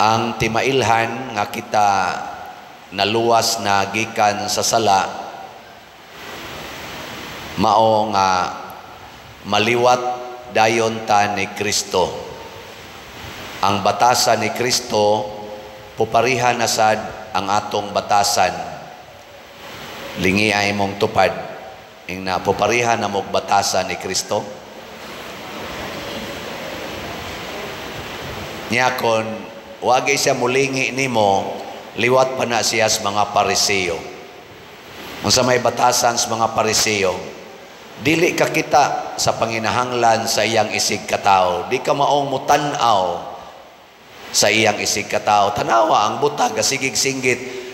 Ang timailhan nga kita naluwas na gikan sa sala mao nga maliwat dayon ta ni Kristo. Ang batasan ni Kristo pupariha na sad ang atong batasan. Lingi ay mong tupad. Ingna pupariha na mong batasan ni Kristo. Niya kon wagay siya mulingi nimo, liwat pa na siya sa mga Pariseo. Unsa may batasan sa mga Pariseo, dili ka kita sa panginahanglan sa iyang isig katao. Di ka maong mutan-aw sa iyang isig katao. Tanawa ang butag, sigig singgit.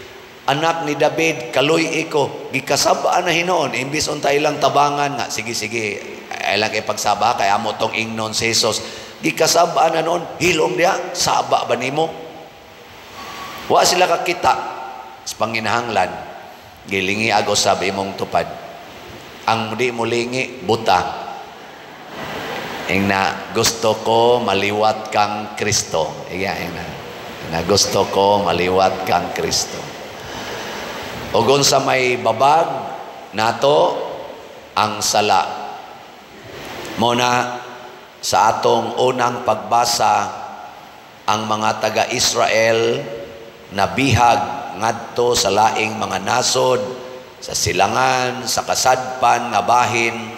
Anak ni David, kaluy iko, gikasabaan na hinoon, imbis unta ilang tabangan nga, sige sige, ilang ipagsaba, kay amo tong ingnon si Jesus. Gikasabaan na noon, hilom diha, saba ba nimo? Wa sila kakita sa panginahanglan. Gilingi ago sab imong tupad. Ang di mo lingi, buta. Ingna, gusto ko maliwat kang Kristo. Iya, ingna. Ingna, gusto ko maliwat kang Kristo. Ugon sa may babag nato ang sala. Muna sa atong unang pagbasa, ang mga taga-Israel nabihag ngadto sa laing mga nasod, sa silangan, sa kasadpan nga bahin,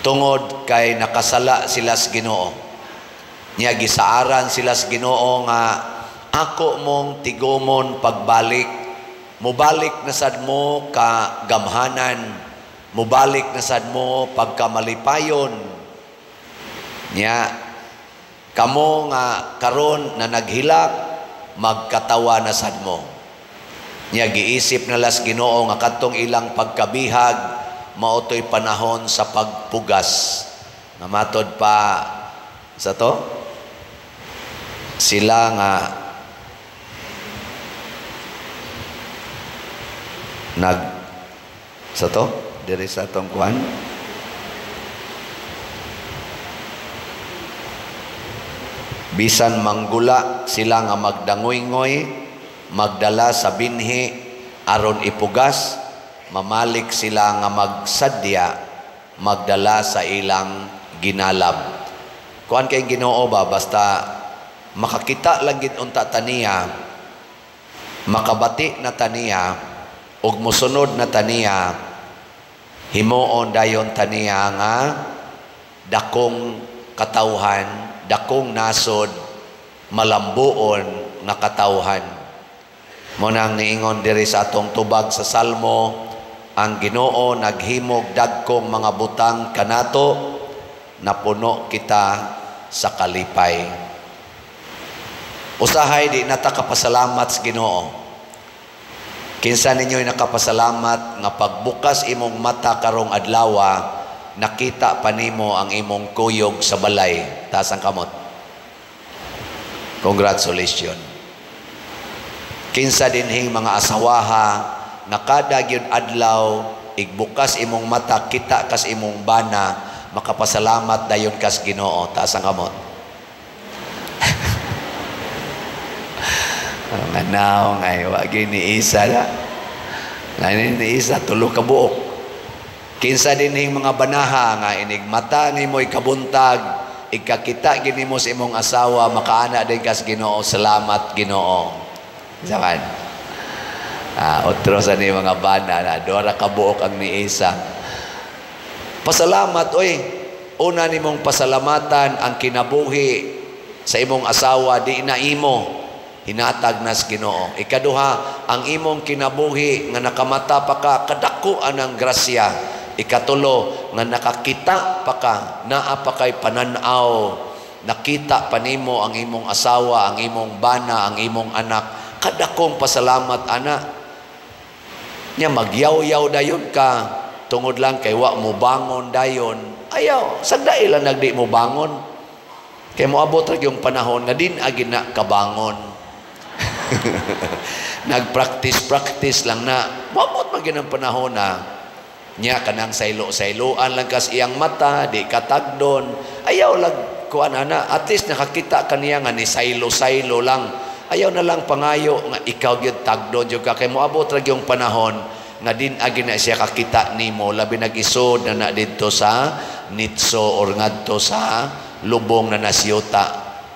tungod kay nakasala sila sa Ginoo. Nya gisaaran sila sa Ginoo nga ako mong tigumon pagbalik, mubalik na sad mo ka gamhanan, mubalik na sad mo pagkamalipayon. Nya kamo nga karon na naghilak, magkatawa na sad mo. Nya giisip na las Ginoo nga kadtong ilang pagkabihag mao to'y panahon sa pagpugas. Nga matod pa sa to sila nga nag sa to diri sa atong kuan bisan manggula sila nga magdangoy-ngoy, magdala sa binhi aron ipugas, mamalik sila nga magsadya, magdala sa ilang ginalab. Kuan kay Ginoo ba, basta makakita lang gid unta taniya, makabati na taniya, ug mosunod na taniya, himuon dayon taniya nga dakong katawhan, dakong nasod, malambuon nga katawhan. Munang niingon diri sa atong tubag sa Salmo, ang Ginoo naghimog dagkong mga butang kanato, napuno kita sa kalipay. Usahay di nata kapasalamat sa Ginoo. Kinsa ninyo'y nakapasalamat nga pagbukas imong mata karong adlawa, nakita pa nimo ang imong kuyog sa balay. Taas ang kamot. Congratulations. Kinsa dinhing mga asawaha nga kada gyud adlaw igbukas imong mata, kita kas imong bana, makapasalamat dayon kas Ginoo. Taas ang kamot. Nga naong ay wa gini isa na. Lain ni isa tulo ka buok. Kinsa dinhing mga banaha nga inig mata nimo ikabuntag, ikakita gini mo sa imong asawa, makaana din kas Ginoo, salamat Ginoo. Saman. Otro sa ni mga bana na dora ka buok ang niisa. Pasalamat oy. Una nimong pasalamatan ang kinabuhi sa imong asawa, di na imo hinatag nas Ginoo. Ikaduha, ang imong kinabuhi nga nakamata pa ka, kadako anang grasya. Ikatulo, nga nakakita pa ka, naa pa kay pananaw, nakita pa nimo ang imong asawa, ang imong bana, ang imong anak. Kadakong pasalamat ana. Nya magyaw-yaw dayon ka tungod lang kay wa mo bangon dayon. Ayaw, sagdai lang nagdi mo bangon. Kay moabot ra yung panahon nga din agi na kabangon. Nagpractice-practice lang na. Moabot man gyud ang panahon na nya kanang saylo-sayloan lang kas iyang mata, di katagdon. Ayaw lang kuan ana, at least nakakita kaniya nga ni saylo-saylo lang. Ayaw na lang pangayo nga ikaw gyud tagdon jud ka, kay moabot ra gyung panahon nga din agi na siya kakita nimo, labi nag-isod na na didto sa nitso or ngadto sa lubong na nasyuta,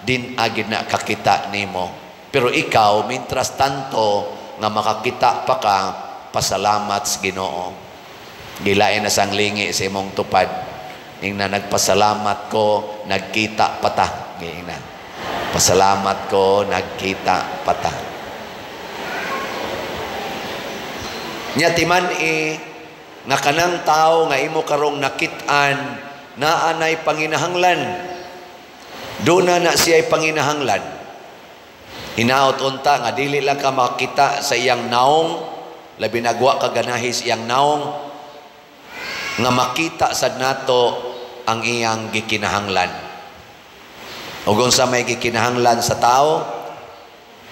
din agi na kakita nimo. Pero ikaw, mintras tanto nga makakita pa ka, pasalamat sa Ginoo. Gilain na sang lingi sa imong tupad. Ingna, "Nagpasalamat ko, nagkita pa ta." Ingna, "Pasalamat ko, nagkita pa ta." Nya timan e nga kanang tao nga imo karong nakit-an, naa nay panginahanglan. Duna na siya'y panginahanglan. Hinaot unta nga dili lang ka makita sa iyang naong, labi nagwa ka ganahi sa iyang naong, nga makita sad nato ang iyang gikinahanglan. Ug unsa may gikinahanglan sa tao?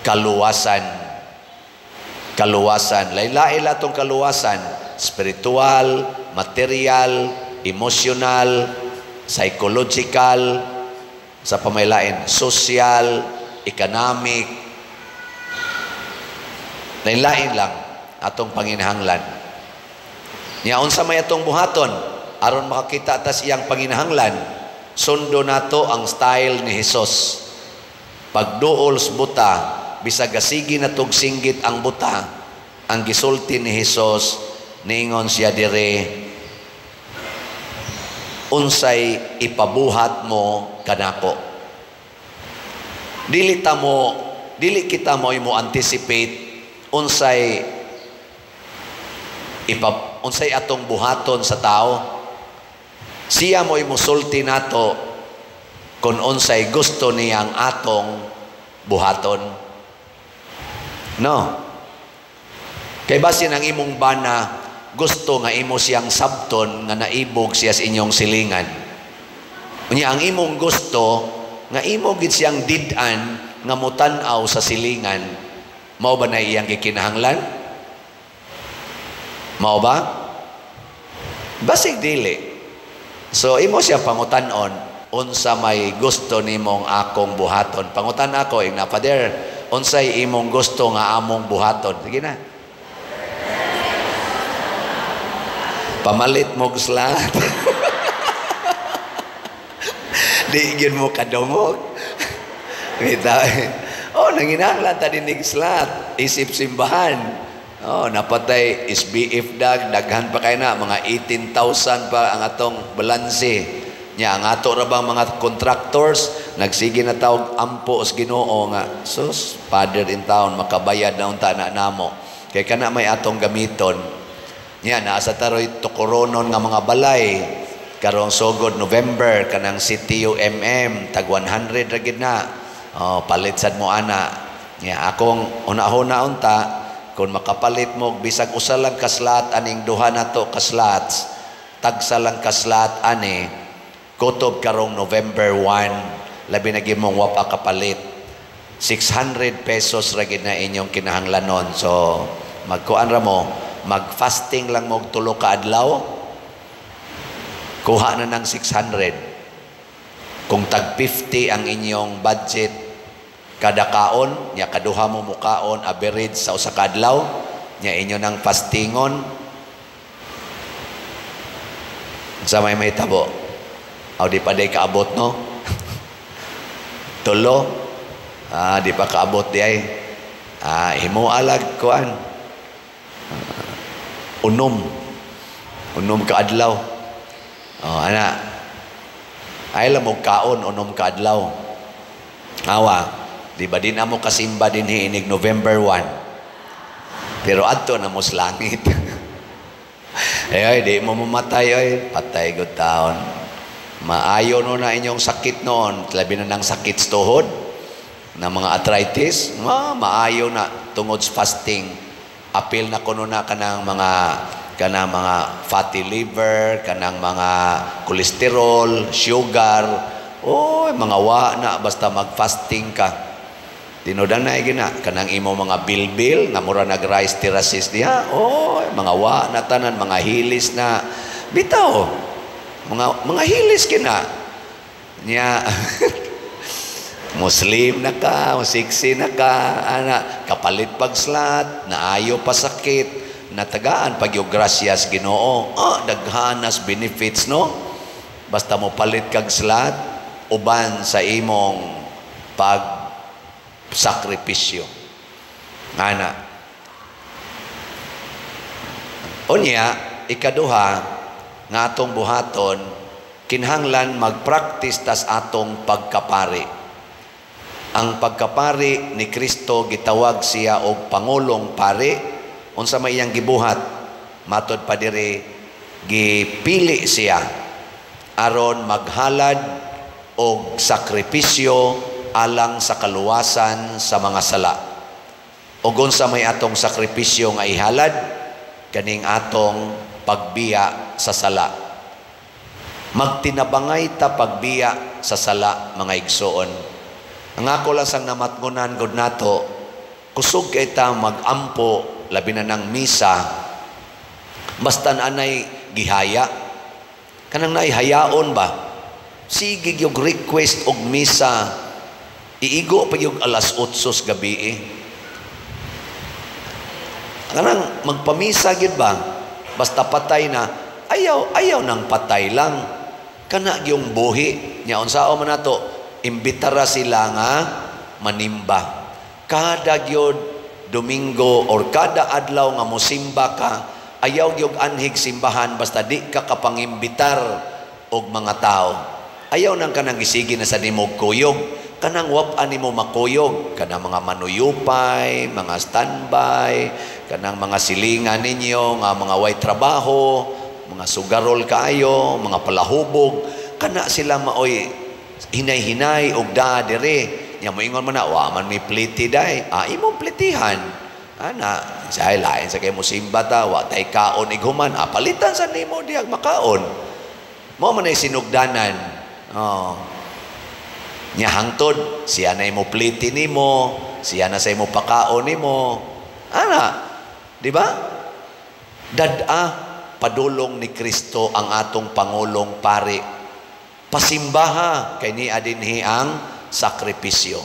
Kaluwasan. Kaluwasan. Lain-lain tong kaluwasan. Spiritual, material, emotional, psychological, sa pamaylain, social, economic. Lain-lain lang atong panginahanglan. Nya unsa may atong buhaton aron makakita tas iyang panginahanglan? Sundo nato ang style ni Hesus. Pagduol sa buta, bisag gasigi na tog singgit ang buta, ang gisulti ni Hesus, niingon siya dire, "Unsay ipabuhat mo kanako?" Dili ta mo, dili kita mo mo anticipate unsay atong buhaton sa tao. Siya mo'y musulti nato kung unsay gusto niyang atong buhaton. No. Kay basin ang imong bana gusto nga imo siyang sabton nga naibog siya sa inyong silingan. Unya ang imong gusto nga imo gid siyang did-an nga mutan-aw sa silingan. Mao ba na iyang gikinahanglan? Mao ba? Basig dili. So imo siya pangutan-on, unsa may gusto nimong akong buhaton. Pangutan ako, ingna, "Father, unsay imong gusto nga among buhaton?" Sige na. Pamalit mo slat. Di gyud mo kadungog. Kita. Oh, nanginahanglan ta dinig slat, isip simbahan. Oh, napatay SBF dag, daghan pa kay na mga 18,000 pa ang atong balanse. Nya ang ato ra bang mga contractors nagsige na tawag ampo sa Ginoo nga sus, father in town makabayad na unta na namo. Kay kana may atong gamiton. Nya naa sa taroy tukoronon nga mga balay karong sugod November kanang CTUMM tag 100 ra gid na. Oh, palit sad mo ana. Nya akong una-una unta kung makapalit mo bisag usa lang ka slot aning duha nato ka slots, tagsa lang ka slot ani kutob karong November 1, labi na gyud mong wa pa kapalit. 600 pesos ra gid na inyong kinahanglanon. So magkuan ra mo, mag-fasting lang mo og 3 ka adlaw, kuha na ng 600. Kung tag 50 ang inyong budget kada kaon, nya kaduha mo mukaon average sa usa ka adlaw, nya inyo nang fastingon, sa may tabo. Aw di pa day kaabot, no? Tulo. Ah, di pa kaabot di ay. Ah, himo alag kuan. Unom. Unom ka adlaw. Oh, ana. Ay lang mo kaon unom ka adlaw. Awa. Di ba din amo kasimba din hiinig November 1? Pero adto na mo sa langit. Eh, ay, di mo mamatay, ay, patay gud taon. Maayo no na inyong sakit noon, labi na ng sakit sa tuhod, na mga arthritis, maayo na tungod sa fasting. Apil na kuno na kanang mga fatty liver, kanang mga kolesterol, sugar, oy, mga wa na basta mag-fasting ka. Tinudan na gina kanang imo mga bilbil nga mura nag rice terraces diha, oy, mga wa na tanan, mga hilis na bitaw, mga hilis kina. Nya Muslim na ka, siksi na ka, ana, kapalit pag slot, naayo pa sakit, natagaan pag yung grasyas Ginoo. Oh, daghanas benefits, no? Basta mo palit kag slot, uban sa imong pag sakripisyo. Ana. Unya, ikaduha, nga atong buhaton, kinahanglan magpractice tas atong pagkapari. Ang pagkapari ni Kristo, gitawag siya og pangulong pari. Unsa may iyang gibuhat? Matod pa diri, gipili siya aron maghalad og sakripisyo alang sa kaluwasan sa mga sala. Og unsa may atong sakripisyo nga ihalad? Kaning atong pagbiya sa sala. Magtinabangay ta pagbiya sa sala, mga igsoon. Ang ako lang sang namatngunan gud nato, kusog kay ta magampo, labi na ng misa, basta anay gihaya. Kanang naihayaon ba? Sige yung request og misa, iigo pa yung alas 8 sa gabi eh. Kanang magpamisa gyud ba? Basta patay na, ayaw, ayaw nang patay lang. Kana yung buhi. Nya unsaon man nato, imbitara sila nga manimba. Kada gyud Domingo or kada adlaw nga mosimba ka, ayaw gyud anhig simbahan basta di ka kapangimbitar og mga tao. Ayaw nang kanang gisigi na sa nimog kuyog. Kanang wap-an nimo makuyog, kanang mga manuyupay, mga standby, kanang mga silingan ninyo nga mga way trabaho, mga sugarol kaayo, mga palahubog, kana sila maoy hinay-hinay og daa dire. Nya moingon man na, wa man may pliti day. Ah, imong plitihan. Ana, say lain sa kay mo simba ta, wa tay kaon ighuman. Ah, palitan sa nimo diag makaon. Mao man ay sinugdanan. Oh. Nya hangtod siya na imo pliti nimo, siya na sa imo pakaon nimo. Ana, di ba? Dad-a padulong ni Kristo ang atong pangulong pari. Pasimbaha kay niya dinhi ang sakripisyo.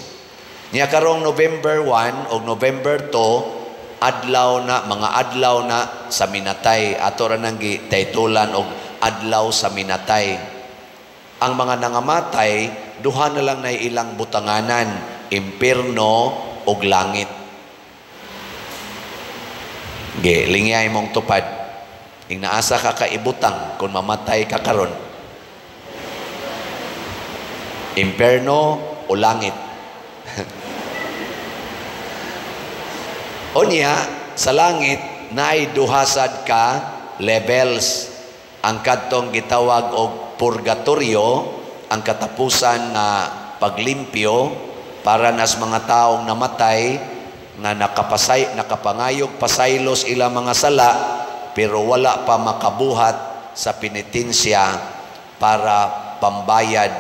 Niya karong November 1 o November 2, adlaw na, mga adlaw na sa minatay. Ato ra nang gitaytulan og adlaw sa minatay. Ang mga nangamatay, duha na lang na ilang butanganan, impierno og langit. Ge, lingyay mong tupad. Ing naasa ka kaibutang kung mamatay ka karon. Impierno o langit. Unya, sa langit, naay duhasad ka levels. Ang kadtong gitawag og purgatorio, ang katapusan nga paglimpyo para nas mga taong namatay nga nakapasay, nakapangayog pasaylos ilang mga sala pero wala pa makabuhat sa penitensya para pambayad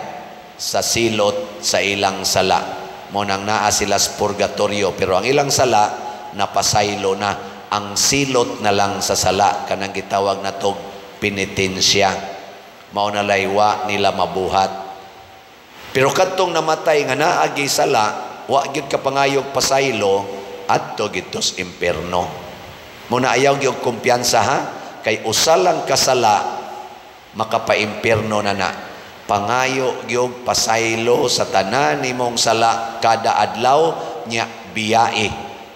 sa silot sa ilang sala. Mo nang naa sila sa purgatorio, pero ang ilang sala napasaylo na, ang silot na lang sa sala kanang gitawag na tog penitensya. Mao na laywa nila mabuhat. Pero kadtong namatay nga naagi sala, wa gyud kapangayog pasaylo, adto gidto sa impierno. Muna ayaw gyud kumpiyansa ha, kay usa lang kasala makapaimpierno na na. Pangayo gyud pasaylo sa tanan nimong sala kada adlaw nya biyae.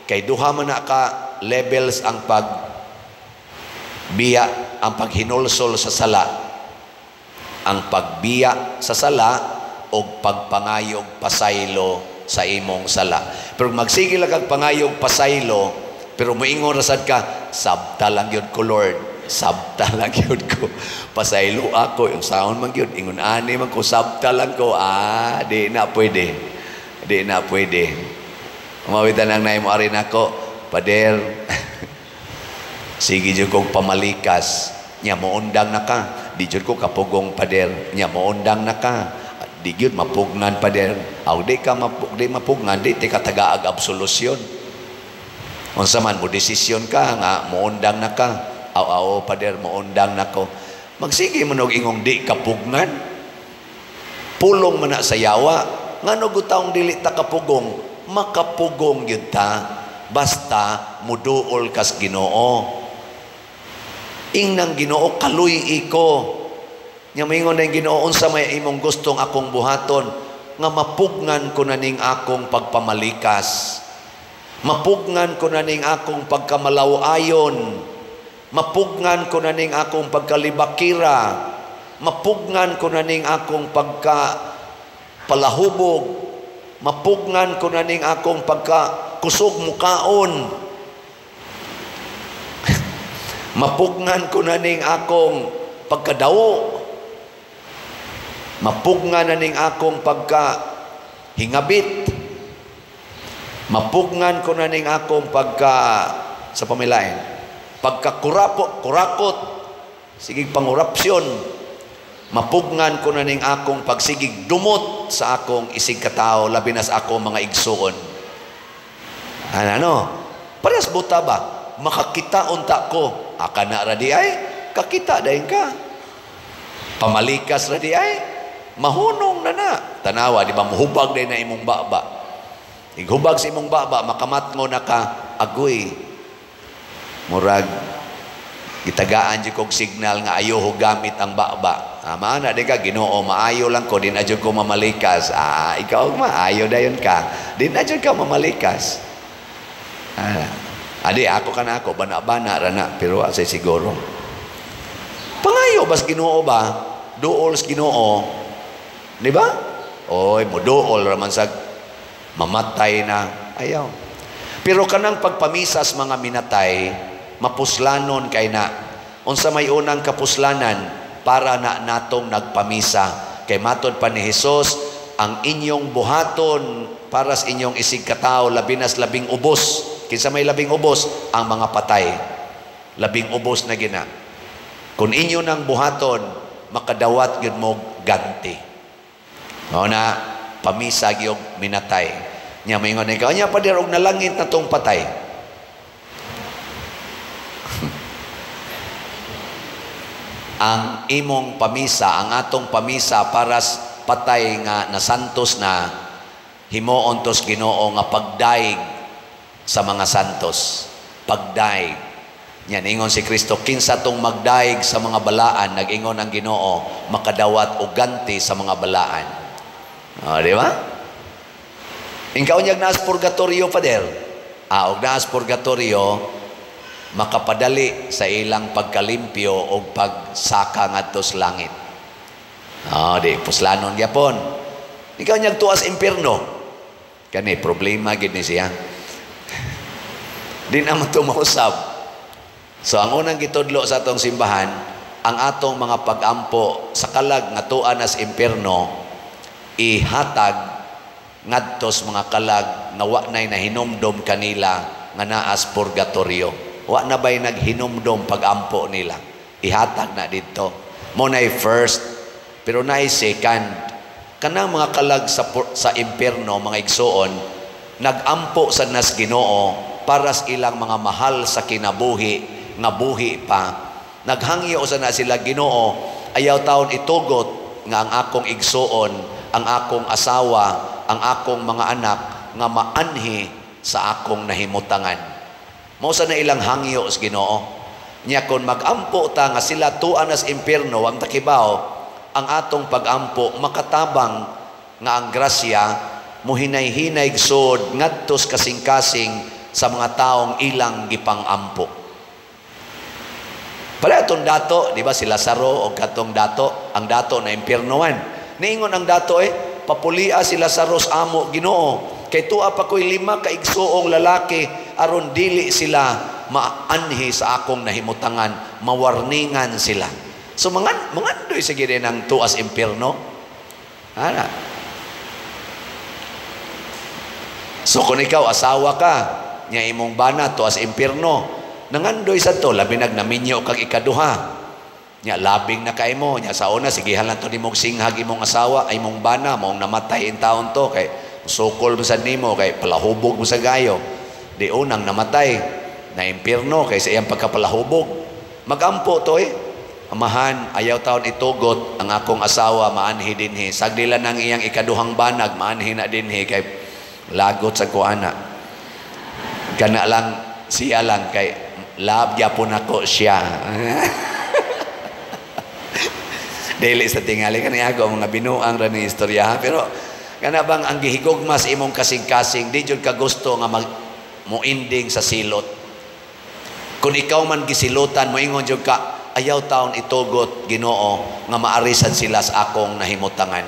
Kay duha man na ka levels ang pag biya, ang paghinulsol sa sala. Ang pagbiya sa sala o pagpangayog pasaylo sa imong sala. Pero magsige lang kag pangayog pasaylo, pero moingon ra sad ka, sabta lang gyud ko Lord, sabta lang gyud ko. Pasaylo ako, yung saon man gyud, ingon ani man ko, sabta lang ko. Ah, di na pwede. Di na pwede. Umawitan ang naimo ari nako, pader. Sige jud kog pamalikas. Nya moundang na ka. Di jud ko kapugong pader. Nya moundang na ka. Di gyud mapugnan pader. Aw di ka di mapugnan, di ti ka tagaag absolusyon. Unsa man mo desisyon ka nga moundang na ka. Aw aw pader moundang na ko. Magsige mo og ingong di kapugnan. Pulong man na sa yawa. Ngano gutaong dili ta kapugong? Makapugong gyud ta basta muduol kas Ginoo. Ingnang Ginoo, kaluy iko. Nya moingon na Ginoo, unsa may imong gustong akong buhaton? Nga mapugnan ko na ning akong pagpamalikas. Mapugnan ko na ning akong pagkamalaw-ayon. Mapugnan ko na ning akong pagkalibakira. Mapugnan ko na ning akong pagkapalahubog. Mapugnan ko na ning akong pagkakusog mukaon. Mapugnan ko na ning akong pagkadawo. Mapugnan na ning akong pagkahingabit. Mapugnan ko na ning akong pagka sa pamilain, pagkakurapo, kurakot, sigig pangurapsyon. Mapugnan ko na ning akong pagsigig dumot sa akong isig katao, labi na sa akong mga igsuon. Ano? Parehas buta ba? Makakita unta ko. Aka na ra di ay, kakita dayon ka. Pamalikas ra di ay, mahunong na na. Tanawa, di ba, muhubag day na imong baba. Ighubag sa imong baba, makamatngo na ka, agoy. Murag, gitagaan jud kog signal nga ayo gamit ang baba. Ah, maana di ka, Ginoo, maayo lang ko, di na jud ko mamalikas. Ah, ikaw maayo dayon ka. Di na jud ka mamalikas. Ah, adi, ako ka na ako, bana-bana ra na, pero asay siguro. Pangayo bas Ginoo ba? Duol sa Ginoo. Di ba? Oy, moduol ra man sa mamatay na. Ayaw. Pero kanang pagpamisas mga minatay, mapuslanon kay na. Unsa may unang kapuslanan para na natong nagpamisa. Kay matod pa ni Hesus, ang inyong buhaton para sa inyong isig katao, labi nas labing ubos. Kinsa may labing ubos? Ang mga patay. Labing ubos na gina. Kung inyo nang buhaton, makadawat gyud mo ganti. Mao na pamisa gyud minatay. Nya moingon ikaw, nya pader og nalangit na tong patay. Ang imong pamisa, ang atong pamisa para patay nga nasantos na, himuon tos Ginoo nga pagdaig sa mga santos. Pagdaig. Yan, ingon si Kristo, kinsa tong magdaig sa mga balaan, nag-ingon ang Ginoo, makadawat og ganti sa mga balaan. O, di ba? Ingkaon niyag naas purgatorio, Pader. Ah, og naas purgatorio, makapadali sa ilang pagkalimpyo o pagsaka ngadto sa langit. O, di, puslanon gyapon. Ikaw niyag tuas impierno. Kani, problema gid ni siya. Di naman tumausap. So, ang unang gitudlo sa atong simbahan, ang atong mga pag-ampo sa kalag nga tuan as impierno, ihatag ngadtos mga kalag nga wa na'y nahinumdom kanila nga naas purgatorio. Wa na ba'y naghinumdom pag-ampo nila? Ihatag na dito. Mo na'y first, pero na'y second. Kanang mga kalag sa impierno, mga igsuon, nag-ampo sa nas Ginoo para sa ilang mga mahal sa kinabuhi, nga buhi pa. Naghangyo sa na sila Ginoo, ayaw taon itugot nga ang akong igsuon, ang akong asawa, ang akong mga anak nga maanhi sa akong nahimutangan. Mao sa na ilang hangyo sa Ginoo. Nya kon magampo ta nga sila tuan as impierno ang takibaw, ang atong pagampo makatabang nga ang grasya muhinay-hinay sod ngadtos kasing-kasing sa mga taong ilang gipangampo. Pala atong dato, di ba si Lazaro o katong dato, ang dato na impiernoan. Niingon ang dato papulia si Lazaro sa amo Ginoo. Kay tuwa pa ko'y 5 ka igsuong lalaki aron dili sila maanhi sa akong nahimutangan, mawarningan sila. So mangandoy sa gid ng tuas impierno. Ana. So kung ikaw asawa ka, nya imong bana tuas impierno, nangandoy sa to labi nag naminyo kag ikaduha. Nya labing na kay mo, nya sa una sigihan lang to nimong singhag imong asawa, ay imong bana maong namatay in taon to kay sukol mo sa nimo kay palahubog mo sa gayo. Di unang namatay na impierno kay sa iyang pagkapalahubog. Magampo to eh. Amahan, ayaw taon itugot ang akong asawa maanhi dinhi. Sagdila nang iyang ikaduhang banag, maanhi na dinhi kay lagot sa kuana. Kana lang siya lang kay love gyapon ako siya. Dili sa tingali kani ako mga binuang ra ni istorya, pero kana bang ang gihigugma sa imong kasing-kasing, di jud ka gusto nga mag moending sa silot. Kung ikaw man gisilutan, moingon jud ka, ayaw taon itugot, Ginoo, nga maarisan sila sa akong nahimutangan.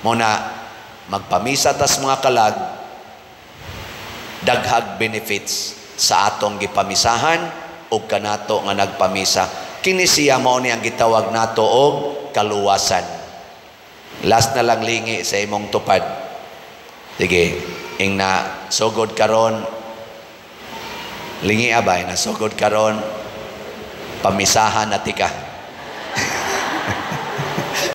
Muna, magpamisa tas mga kalag, daghag benefits sa atong gipamisahan o kanato nga nagpamisa. Kini siya mao ni ang gitawag nato og kaluwasan. Last na lang, lingi sa imong tupad. Sige, ing na sugod karon, lingi abay na sugod karon, pamisahan na tika.